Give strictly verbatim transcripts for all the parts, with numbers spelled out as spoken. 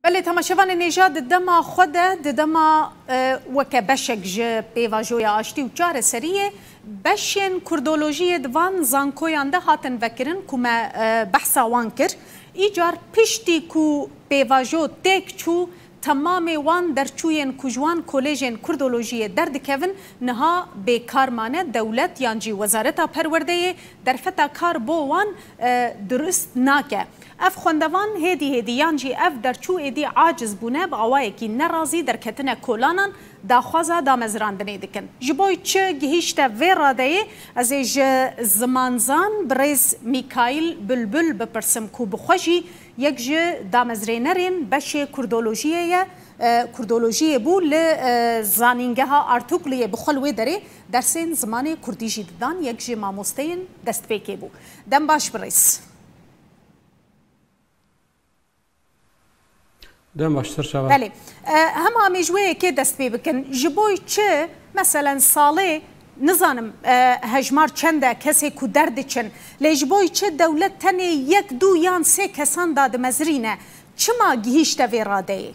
Belê, temaşevanên hêja, di dema xwe de, di dema, e, weke beşek ji pêvajoya aştî û çareseriyê, beşên kurdolojiyê di van zankoyan de hatin vekirin ku me, e, behsa wan kir. Îcar piştî ku pêvajo têk çû, temamê wan derçûyên ku ji wan kolêjên kurdolojiyê derdikevin, niha bêkar mane, dewlet yan jî Wezareta Perwerdeyê derfeta kar bo wan, e, durist nake. Ev xwendevan hêdî hêdî yan jî ev derçû êdî aciz bûne, bi awayekî nerazî derketine kolanan, daxwaza damezrandinê dikin. Ji bo çi gihîşte vê radeyê, ez ê ji zimanzan birêz Mîkaîl Bilbil bipirsim ku bi xwe jî yek ji damezrênerên beşê kurdolojiyê ye, e, kurdolojiyê bû li, e, Zanîngeha Artukliyê, bi xwe li wê derê dersên zimanê kurdî jî didan, yek ji mamosteyên destpêkê bû. Dem baş birêz. Dem baş, ser çava. Belê. E, hema em ê ji wê yekê dest pê bikin. Ji bo çi, meselen, salê, nizanim, e, hejmar çend e kesê ku derdiçin, lê ji bo çi dewlet tenê yek, du yan sê kesan dadimezirîne? Çima gihîşte vê radeyê?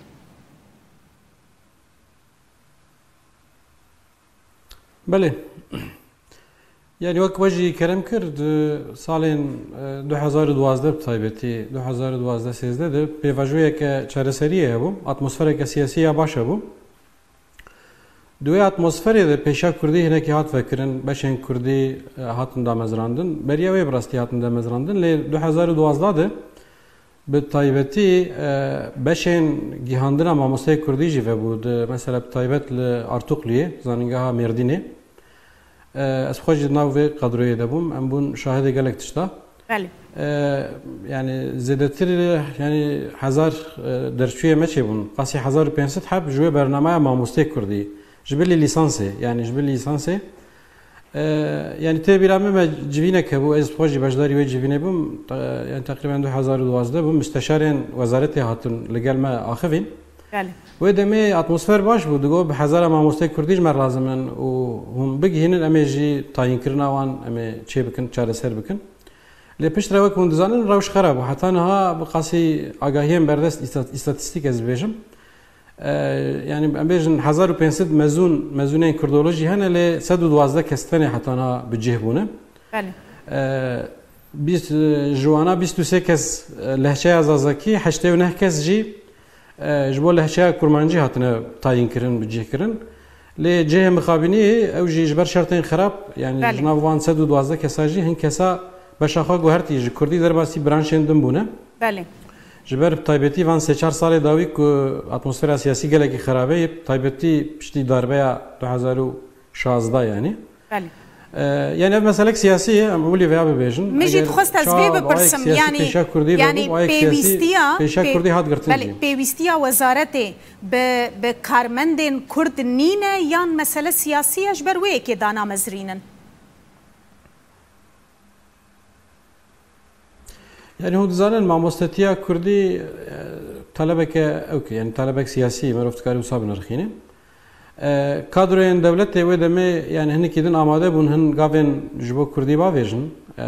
Belê. Yanî wek we jî kerem kir, di salên, e, du hezar û duwazdeh bi taybetî, du hezar û duwazdeh sêzdeh de pêvajoyeke çareseriyê hebû, atmosfereke siyasî ya baş hebû. Di wê atmosferê de pêşa kurdî hinekî hat vekirin, beşên kurdî, e, hatin damezrandin. Beriya wê bi rastî hatin damezrandin, lê du hezar û duwazdeh de bi taybetî, e, beşên gihandina mamosteyê kurdî jî vebû. Di, mesela bi taybet li Artukliyê, zanîngeha Mêrdînê. E, ez xwe jî di nav vê kadroyê de bûm. Em bûn şahidê gelek tişta. Belê. E, yanî zêdetir, yanî hezar, e, derçûyê me çêbûn. Qasî hezar û pênc sed heb ji wê bernameya mamosteyê kurdî. Ji bilî lîsansê, yanî ji bilî lîsansê. E, yanî tê bîra min, me civînek hebû, ez xwe jî beşdarî wê civînê bûm. Te-, yanî teqrîben du hezar û duwazdeh bûm, musteşarên wezaretê hatin li gel me axivîn. Belê. Wê demê atmosfer baş bû, digot bi hezara mamosteyê kurdî ji me lazim in û hûn bigihînin, em ê jî tayînkirina wan em ê çê bikin, çareser bikin. Lê piştre wek hûn dizanin rewş xera bû. Heta niha bi qasî agahiyên berdest îstat-, îstatîstîk ez dibêjim. E, yanî em bêjin hezar û pênc sed mezûn, mezûnên kurdolojî hene, lê sed û duwazdeh kes tenê heta niha bi cih bûne. Belê. E, bîst, e, ji wana bîst û sê kes, e, lehçeya zazakî, heştê û neh kes jî, e, ji bo lehçeya kurmancî hatine tayîn kirin, bi cih kirin. Lê cihê mixabînî ew jî ji ber şertên xirab, yanî Belê. ji nav van sed û duwazdeh kesa jî hin kesa beşa xwe guhertî, ji kurdî derbasî branşên din bûne. Belê. Ji ber bi taybetî van sê çar salê dawî ku atmosfera siyasî gelekî xirabe ye, bi taybetî piştî darbeya du hezar û şazdeh yanî. Belê. E, yanî ev meselek siyasî ye, em ewilî veya bibêjin. Min jî Eger dixwest ez çawa vê bi awayek bipirsim, siyasî yanî, pêşa kurdî yanî hebû, awayek siyasî pêwîstiya, pêşa pê-, kurdî hat girtin belê, jî. Pêwîstiya wezaretê bi, bi karmendên kurd nîne yan mesele siyasî ye, ji ber wê yekê dana mezirînin? Yanî hûn dizanin mamostetiya kurdî, e, talebeke ewk e, yanî talebek siyasî, merov dikare wisa binirxîne. E, kadroyên dewletê wê demê, yanî hinekî din amade bûn hin gavên ji bo kurdî bavêjin. E,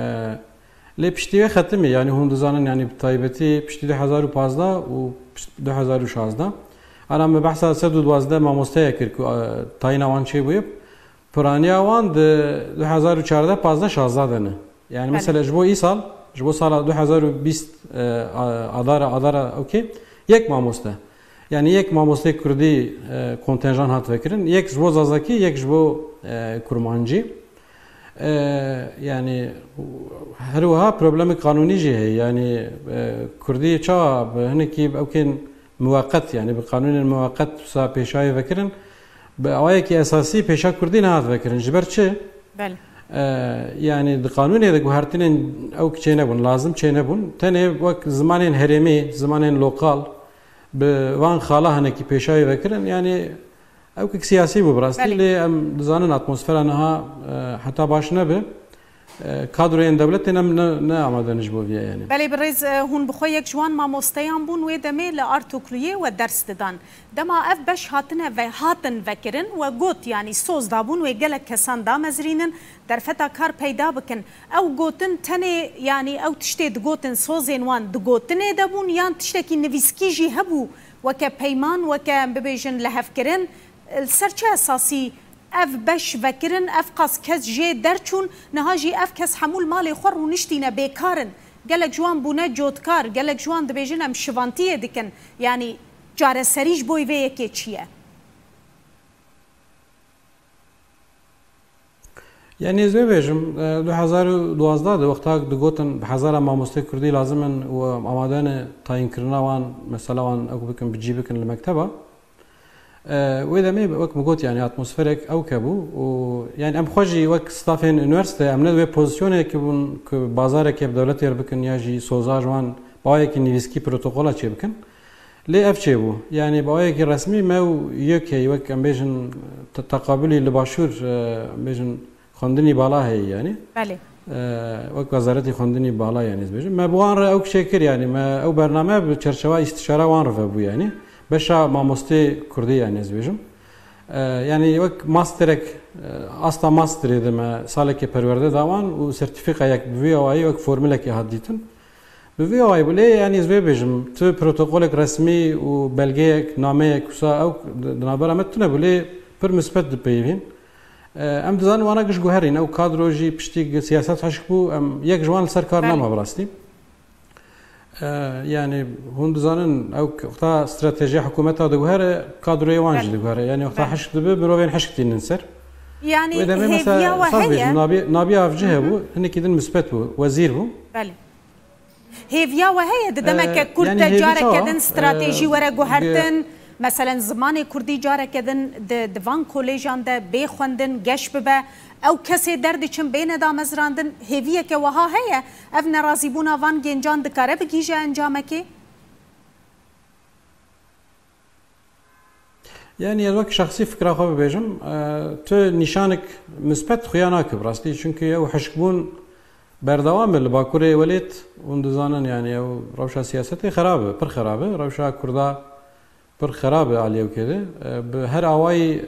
lê piştî wê xetimî, yanî hûn dizanin, yanî bi taybetî piştî du hezar û pazdeh û pişt-, du hezar û şazdeh. Ana me behsa sed û duwazdeh mamosteya kir ku, e, tayîna wan çêbûye. Piraniya wan di du hezar û çardeh, pazdeh, şazdeh de ne. Yani Belê. Mesela ji bo îsal, ji bo sala du hezar û bîst, e, a-, adara, adara, okey, yek mamoste. Yani yek mamosteyê kurdî, e, kontenjan hat vekirin, yek ji bo zazakî, yek ji bo, e, kurmancî. E, yani her wiha problemek qanûnî jî heye. Yani, e, kurdî çawa bi hinekî ewkên muweqet, yani bi qanûnên muweqet wisa pêşayê vekirin, bi awayekî esasî pêşa kurdî nehat vekirin. Ji ber çi? Belê. E, yani di qanûnê de guhertinên ew çê nebûn, lazim çê nebûn. Tenê wek zimanên herêmî, zimanên lokal, bi van xala hinekî pêşayê vekirin. Yani ew kek siyasî bû bi rastî, Belê. Lê em dizanin atmosfera niha, e, heta baş nebe. E, kadroyên dewletê ne, ne, ne amade ne ji bo vê, yani. Belê birêz, e, hûn bi xwe yek ji wan mamosteyan bûn wê demê li Artukluyê we ders didan. Dema ev beş hatine ve, hatin vekirin, we got, yanî soz dabûn wê gelek kesan damezrînin, derfeta kar peyda bikin. Ew gotin tenê, yanî ew tiştê digotin sozên wan di gotinê de bûn, yan tiştekî nivîskî jî hebû, weke peyman, weke em bibêjin lihevkirin. Li ser çi esasî ev beş vekirin, ev qas kes jê derçûn, niha jî ev kes hemû li malê xwe rûniştîne, bêkar in. Gelek ji wan bûne cotkar, gelek ji wan dibêjin em şivantiyê dikin. Yanî çareserî ji bo vê yekê çi ye? Yani ez vê bêjim, e, du hezar û duwazdeh de wexta digotin bi hezara mamostê kurdî lazim in û amade ne tayînkirina wan, mesela wan ew bikin, bi cî bikin li mekteba. E, wê demê wek min got, yani atmosferek ewke bû û yani em xwe jî wek stafên unîversîte em ne di wê pozisyonekê bûn ku bazarekê bi dewletê re bikin ya jî soza ji wan bi awayekî nivîskî protokola çêbikin. Lê ev çêbû. Yani bi awayekî resmî me û YÖK'ê, wek em bêjin te-, teqabulî li başûr, e, em bêjin xwendinî bala heye yani. Belê. E, wek Wezaretî Xwendinî Bala yani ez bêjim. Me bi wan re ew çêkir yani. Me ew bername bi çerçewa îstişara wan re vebû yani. Beşa mamostê kurdî yani ez bêjim. E, yani wek masterek, e, asta masterê de me salekê perwerde da wan û sertîfîkayek bi vî awayî wek formulekê hat dîtin. Bi vî awayî bû lê, yani ez vê bêjim, tu protokolek resmî û belgeyek, nameyek wisa ew di, di navbera me tune bû lê pir misbet dipeyivîn. E, em dizanin wana giş guherîn, ew kadro jî piştî siyaset hişk bû, em yek ji wan li ser kar Belê. Nema bi rastî. E, yani hûn dizanin ew k-, wexta stratejiya hikûmeta diguhere, kadroyê wan jî Belê. Diguhere. Yani wexta Belê. Hişk dibe, mirovên hişk tînin ser. Yani Wê demê mesela hêviya we saz heye? Bêjim, Nabi, Nabi Avcı Hı hı. Hebû, hinekî din misbet bû, wezîr bû. Belê. Hêviya we heye di demeke Ee, kurt yani de hêvî careke çawa? Din stratejî Ee, were ge- guhertin? Meselen zimanê kurdî careke din di, di van kolejan de bê xwendin, geş bibe. Ew kesê derdiçin bêne damezrandin. Hêviyeke wiha heye? Ev nerazîbûna van gencan dikare bigihîje encamekê? Yani ez wek şexsî fikra xwe bibêjim, e, tu nîşanik misbet xuya nake bi rastî. Çünkü ew hişkbûn berdewam e li Bakurê welêt. Hûn dizanin yani ew rewşa siyasetê xerab e, pir xerab e. Rewşa Kurda pir xerab e aliyê wekê de. E, bi her awayî, e,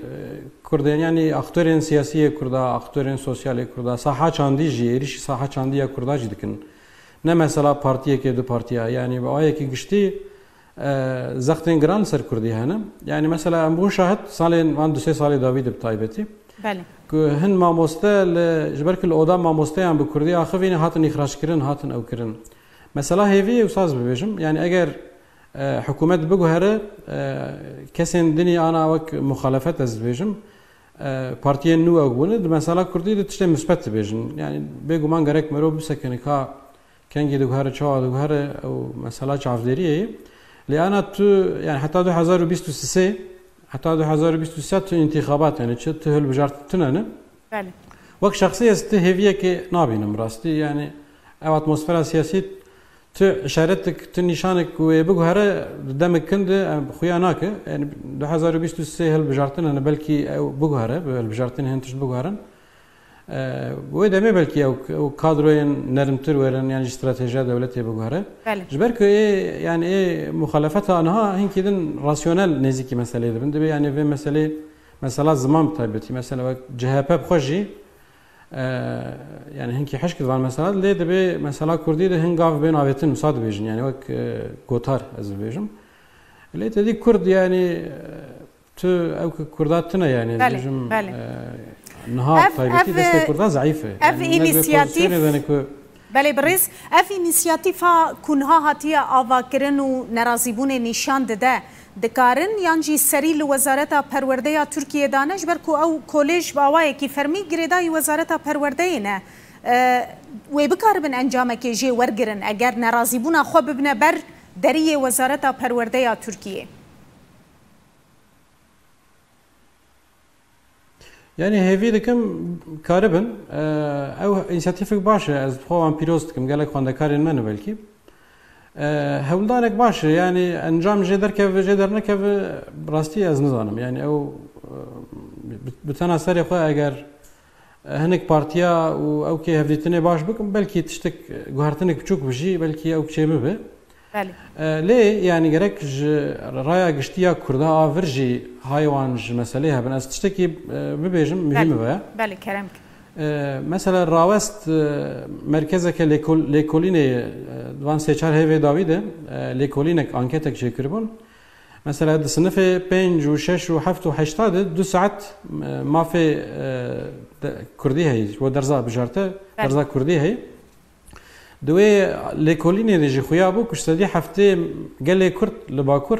Kurdên yani aktorên siyasî yê Kurda, aktorên sosyal yê Kurda, saha çandî jî, êrîşî saha çandî ya Kurda jî dikin. Ne mesela partiyekê du partiya, yani bi awayekî giştî, e, zextên giran li ser kurdî hene. Yani mesela em bûn şahid salên van du sê salê dawî de bi taybetî. Belê. Ku hin mamoste li, ji ber ku li oda mamosteyan bi kurdî axivîne hatin îxrac kirin, hatin ew kirin. Mesela hêviyê wisa ez bibêjim, yani eger, e, hikûmet biguhere, e, kesên dinî ana wek muxalefet ez dibêjim, e, partiyên nû ew bûne, di mesela kurdî de tiştê misbet dibêjin. Yani bêguman gerek merov bisekine ka Kengî diguhere, çawa diguhere, ew mesela çavdêriyê ye. Lê ana tu, yani heta du hezar û bîst û sê, heta du hezar û bîst û sê tu întîxabat, yani çi tu hilbijartin tune ne. Belê. Wek şexsî ez tu hêviyekê nabînim rastî, yani ev atmosfera siyasî tu işaretik, tu nîşanik wê biguhere, demek kin de, em, xuya nake. Yani du hezar û bîst û sê hilbijartin hene, belkî ew biguhere, bi hilbijartinê hin tişt biguherin. Eee, wê demê belkî ew, ew kadroyên nerimtir werin, yan jî stratejiya dewletê biguhere. Belê. Ji ber ku ê, yani ê muxalefeta niha hinkî din rasyonel nêzîkî meseleyê dibin. Dibê yani vê meselê, mesela ziman bi taybetî, mesela wek C H P bi xwe jî, eee, yani hinkî hişk divan mesela, lê dibê mesela kurdî de hin gav bên avêtin wisa dibêjin, yani wek, eee, gotar ez dibêjim. Lê te dî kurd yani, eee, Tu ew ku Kurda tune, yani, ez Belê, bêjim, belê. E, niha Ev, taybetî ev, destê Kurda zeîf e. Ev Yani, ne di vê înîsiyatîf, pozisyonê de ne ku belê birêz, ev înîsiyatîfa ku niha hatiye avakirin û nerazîbûnê nîşan dide, dikarin yan jî serî li Wezareta Perwerdê ya Tirkiyê dane, ji ber ku ew kolêj bi awayekî fermî girêdayî Wezareta Perwerdeyê ne. E, wê bikaribin encamekê jê wergirin, eger nerazîbûna xwe bibine ber deriyê Wezareta Perwerdê ya Tirkiyê. Yani hêvî dikim karibin. E, ew însiyatîfek baş e. Ez xwe wan pîroz dikim. Gelek xwendekarên me ne belkî. E, hewldanek baş e. Yani encam jê derkeve, jê dernekeve, rastî ez nizanim. Yani ew, e, bi, bi tena serê xwe eger Hinek partiya û ew kê hevdîtinê baş bikin, belkî tiştek, guhertinek biçûk bi jî, belkî ew çê bibe. Belê. E, lê, yanî, gerek ji raya giştî ya Kurda a vir jî hay wan ji meselê hebin. Ez tiştekî, e, bibêjim, muhîm Belê. Ve. Belê, kerem. E, mesela rawest, e, merkezeke lêkol-, lêkolînê, e, van sê çar hêvê dawî de, e, lêkolînek, anketek çêkiribûn. Mesela di sinifê pênc û şeş û heft û heşta de du saet, e, mafê, e, de, kurdî heye, ji bo derza bijarte, Belê. Derza kurdî heye. Di wê lêkolînê de jî xuya bû ku ji sedî heftê gelê Kurd li Bakur,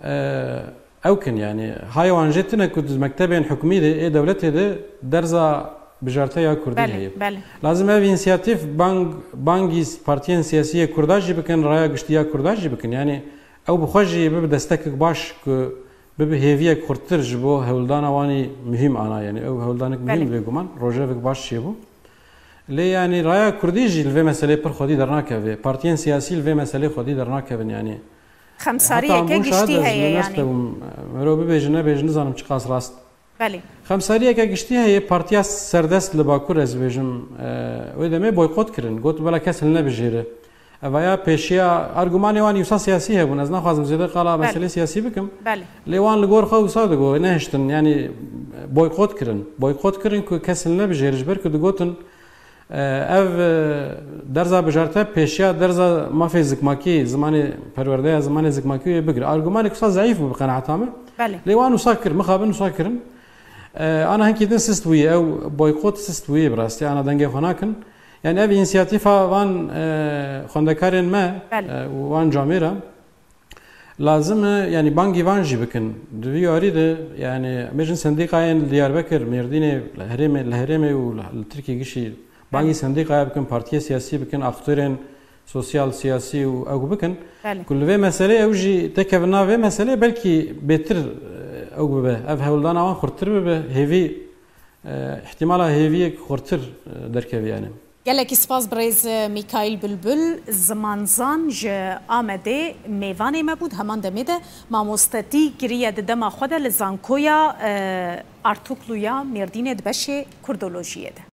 e, ew kin, yanî hay wan jê tune ku di mektebên hikûmî de, ê dewletê de derza bijarte ya kurdî Belê, heye. Belê. Lazim ev însiyatîf bang, bangî partiyên siyasî yê Kurda jî bikin, raya giştî ya Kurda jî bikin. Yanî ew bi xwe jî bibe destekek baş ku bibe hêviyek xurttir ji bo hewldana wanî muhîm ana, yanî ew hewldanek muhîm Belê. Bêguman, rojevek baş çêbû. Lê, yanî, raya kurdî jî li vê meselê pir xwedî dernakeve. Partiyên siyasî li vê meselê xwedî dernakevin, yanî. Xemsariyeke Heta hûn şahid giştî ez heye, li yanî. Unîversîte bûm. Mero bibêje, nebêje, nizanim çiqas rast. Belê. Xemsariyeke giştî heye, partiya serdest li Bakur, ez bêjim, e, wê demê boykot kirin. Got, bela kes li nebijêre. Evaya pêşiya argumanê wan wisa siyasî hebûn. Ez naxwazim zêde qala Belê. Meselê siyasî bikim. Belê. Lê wan li gor xwe wisa digo, nehiştin, yanî boykot kirin. Boykot kirin ku kes li nebijêre, ji ber ku digotin, e, ev, e, derza bijarte pêşiya derza mafê zikmakî, zimanê perwerdeya zimanê zikmakî wê bigire. Argumanek wisa zeîf bû bi qenaeta min. Belê. Lê wan wisa kir, mixabin wisa kirin. E, ana hinkî din sist bûye, ew boykot sist bûye bi rastî, ana dengê xwe nakin. Yanî ev însiyatîfa van, e, xwendekarên me, Belê. E, û van camêra lazim e, yanî bangî van jî bikin. Di vî yarî de, yanî, bêjin sendîkayên li Diyarbekir, Mêrdînê, li herêmê, li herêmê û li, li Tirkiyê gişî bangî Belê. Sendîkaya bikin, partiyê siyasî bikin, aktörên sosyal, siyasî û ew bikin. Belê. Ku li vê meselê ew jî tekevin nav vê meselê, belkî bêtir, e, ew bibe. Ev hewldana wan xurttir bibe, hêvî, e, îhtîmala hêviyek xurttir, e, derkeve, yanî. Gelekî spas birêz Mîkaîl Bilbil, zimanzan ji Amedê mêvanê me bû. Di heman demê de mamostetî kiriye di dema xwe de li Zankoya, e, Artuklu ya Mêrdînê di beşê Kurdolojiyê de.